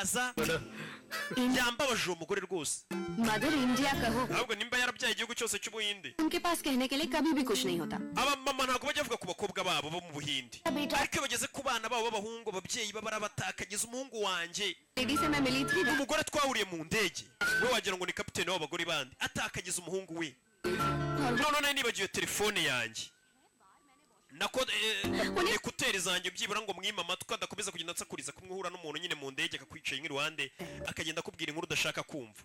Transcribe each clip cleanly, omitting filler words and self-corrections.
Araza yambabaje uwo mugore rwose. Mother India कहो। Ahubwo nimba yarabyaye igihugu cyose cy'Ubuhinde. उनके पास कहने के लिए कभी भी कुछ नहीं होता। Abamama ntabwo bajya bavuga ku bakobwa babo bo mu Buhinde, Beta. ariko iyo bageze ku bana babo b'abahungu, ababyeyi baba barabatakagiza. Umuhungu wanjye, lady से मैं मिली थी। umugore twahuriye mu ndege, we wagira ngo ni kapitene w'abagore bandi, atakagiza umuhungu we. None nari nibagiwe telefone yanjye, nako écouteurs zanjye, byibura ngo mwime amatwi adakomeza kugenda ansakuriza. Kumwe uhura n'umuntu nyine mu ndege akakwicaye nk'iruhande, akagenda akubwira inkuru udashaka kumva.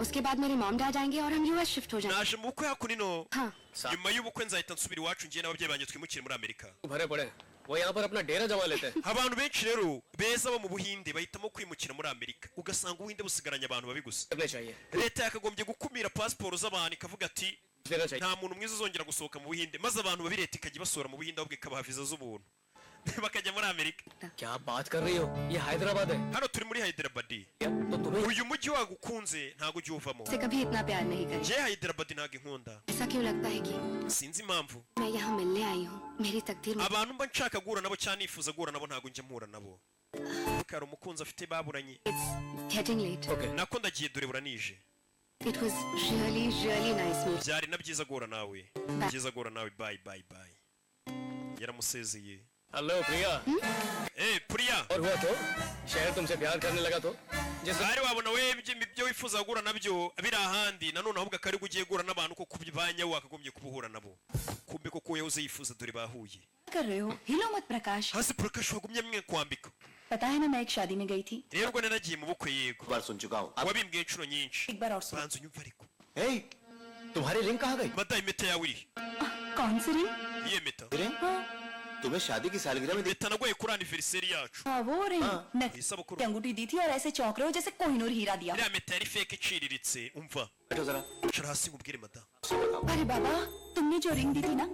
उसके बाद मेरे mom dad आएंगे और हम US shift हो जाएंगे। Naje mu bukwe hakuno. हाँ। Nyuma y'ubukwe nzahita nsubira iwacu, ngiye n'ababyeyi banjye twimukire muri Amerika. भरे पड़े हैं। वो यहाँ पर अपना डेरा जमा लेते हैं। Abantu benshi rero beza bo mu Buhinde bahitamo kwimukira muri Amerika, ugasanga Ubuhinde busigaranye abantu babi gusa. करने चाहिए। Leta yakagombye gukumira pasiporo z'abantu, ikavuga ati देना चाहिए। Nta muntu mwiza uzongera gusohoka mu Buhinde, maze abantu babi leta ikajya ibasura mu Buhinde, ahubwo ikabaha viza z'ubuntu bakajya muri Amerika. क्या बात कर रही हो? ये हैदराबाद है। Hano turi muri Hyderabad. तो तुम्हें Uyu mujyi wagukunze, ntabwo ujya uvamo. से कभी इतना प्यार नहीं करें। Njye Hyderabad ntabwo inkunda. ऐसा क्यों लगता है कि Sinzi impamvu. मैं यहाँ मिलने आई हूँ? मेरी तकदीर में Abantu mba nshaka guhura nabo cyangwa nifuza guhura nabo, ntabwo njya mpura nabo. Hari umukunzi afite baburanye. It's getting late. Okay. Nako ndagiye, dore buranije. It was really, really nice meet. Byari na byiza guhura nawe, byiza guhura nawe. Bye bye bye. Yaramusezeye. Hello Priya. Eh, Priya. और हुआ तो शहर तुमसे प्यार करने लगा तो जिस Hari wabona we ibyo wifuza guhura nabyo biri ahandi nanone, ahubwo akari ugiye guhura n'abantu ko kubanya wakagombye kubuhura nabo, kumbe koko yahoze yifuza. Dore bahuye. कर रहे हो? हिलो मत प्रकाश। Hasi Prakash, wagumye mwe kwambika. पता है ना, मैं एक शादी में गई थी। Rero ubwo naragiye mu bukwe, yego. बार सुन चुका हूँ अब। Wabimbwiye inshuro nyinshi. एक बार और सुन। Banza unyumva ariko. ए, तुम्हारी रिंग कहाँ गई? Madamu, impeta yawe iri? कौन सी ring? Iyihe mpeta? Ring तुम्हें शादी की सालगिरह में दी। Impeta naguhaye kuri anniversaire yacu. हाँ, वो रिंग। Ku isabukuru. अंगूठी दी थी और ऐसे चौंक रहे हो जैसे कोहिनूर हीरा दिया। Iriya mpeta yari fake iciriritse, umva. बैठो जरा। Icara hasi nkubwire, madamu. अरे बाबा, तुमने जो रिंग दी थी ना